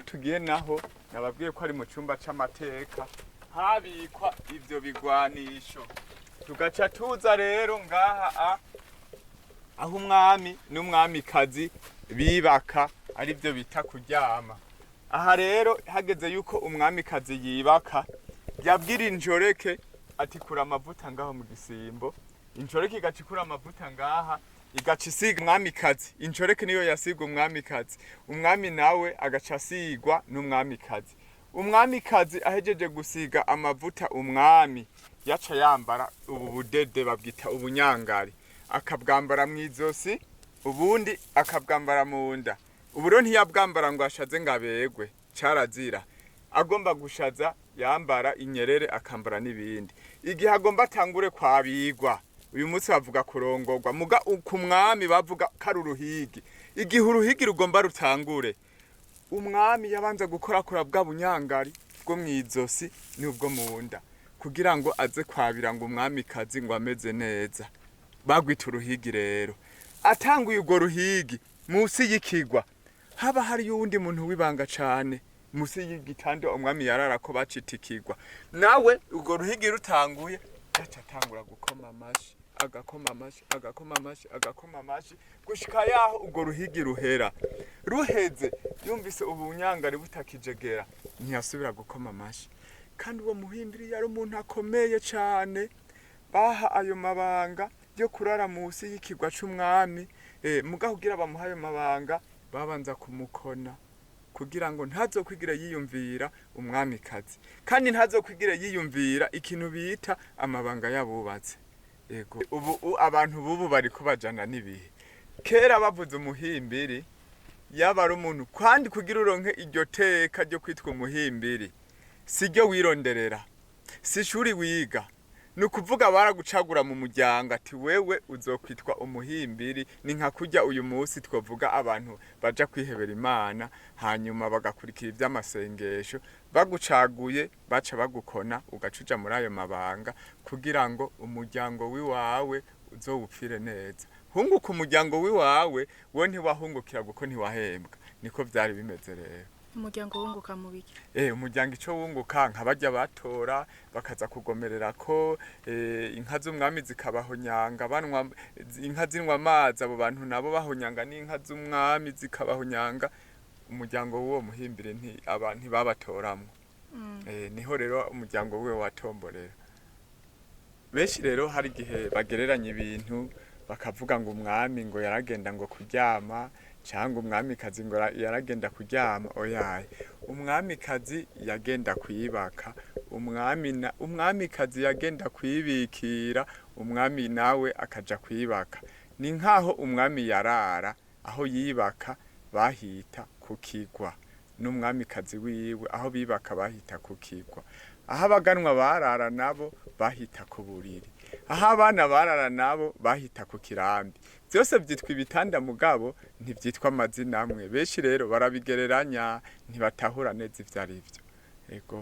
tugiye naho nababwiye ko ari mu cyumba c'amateka habikwa ivyo bigwanisho. Tugaca tuza rero ngaha aho umwami n'umwamikazi bibaka, aribyo bita kuryama. Aha rero hageze yuko umwamikazi yibaka, yabwira injoreke ati: "Kura amavuta ngaho mu gisimbo." Injoreke igaca ikura amavuta ngaha, igaca isiga umwamikazi. Injoreke niyo yasiga umwamikazi, umwami nawe agaca asigwa n'umwamikazi. Umwamikazi ahejeje gusiga amavuta umwami, yaca yambara ubu budede babwita ubunyangari, akabwambara mu izosi, ubundi akabwambara mu nda. Ubu rero ntiyabwambara ngo ashaze ngo abegwe, carazira. Agomba gushaza yambara inyerere, akambara n'ibindi. Igihe agomba atangure kwabigwa, uyu munsi bavuga kurongorwa, muga ku mwami bavuga ko ari uruhigi. Igihe uruhigi rugomba rutangure, umwami yabanza gukorakora bwa bunyangari bwo mw'izosi n'ubwo mu nda kugira ngo aze kwabira ngo umwamikazi ngo ameze neza. Bagwita uruhigi. Rero atanguye urwo ruhigi, munsi y'ikigwa haba hariyo uwundi muntu w'ibanga cane munsi y'igitanda umwami yarara ko bacita ikigwa. Nawe urwo ruhigi rutanguye, yaca atangura gukoma amashi, agakoma amashi, agakoma amashi, agakoma amashi, gushika yaho urwo ruhigi ruhera. Ruheze, yumvise ubunyangari butakijegera, ntiyasubira gukoma amashi. Kandi uwo muhimbiri yari umuntu akomeye cane baha ayo mabanga yo kurara munsi y'ikigwa c'umwami. Muga kugira bamuha ayo mabanga, babanza kumukona kugira ngo ntazokwigira yiyumvira umwamikazi, kandi ntazokwigira yiyumvira ikintu bita amabanga y'abubatse. Yego, ubu abantu bubu bariko bajana n'ibihe. Kera bavuze umuhimbiri, yaba ari umuntu, kandi kugira uronke iryo teka ryo kwitwa umuhimbiri, si ryo wironderera, si ishuri wiga. Ni ukuvuga baragucagura mu muryango ati: "Wewe uzokwitwa umuhimbiri." Ni nka kurya uyu munsi twavuga abantu baja kwihebera Imana, hanyuma bagakurikira ivy'amasengesho. Bagucaguye, baca bagukona, ugaca uja muri ayo mabanga kugira ngo umuryango wiwawe uzowupfire neza, hunguka umuryango wiwawe. We ntiwahungukira kuko ntiwahembwa. Niko vyari bimeze rero. Umuryango wunguka mu biki? Umuryango ico wunguka, nka barya batora bakaza kugomerera ko inka z'umwami zikabahonyanga banwa, inka zinwa amazi, abo bantu nabo bahonyanga n'inka z'umwami zikabahonyanga. Umuryango w'uwo muhimbire nti aba ntibabatoramwo. Niho rero umuryango wiwe watomborera. Benshi rero hari igihe bagereranya ibintu, bakavuga ngo umwami ngo yaragenda ngo kuryama, cyangwa umwamikazi ngo yaragenda kuryama. Oyaye, umwamikazi yagenda kwibaka, umwami na umwamikazi yagenda kwibikira, umwami nawe akaja kwibaka. Ni nkaho umwami yarara aho yibaka bahita kukigwa, n'umwamikazi wiwe aho bibaka bahita kukigwa. Aho abaganwa barara nabo bahita ku buriri, aho abana barara nabo bahita ku kirambi. Byose byitwa ibitanda, mugabo ntibyitwa amazina amwe. Benshi rero barabigereranya, ntibatahura neza ivyo ari byo. Ego.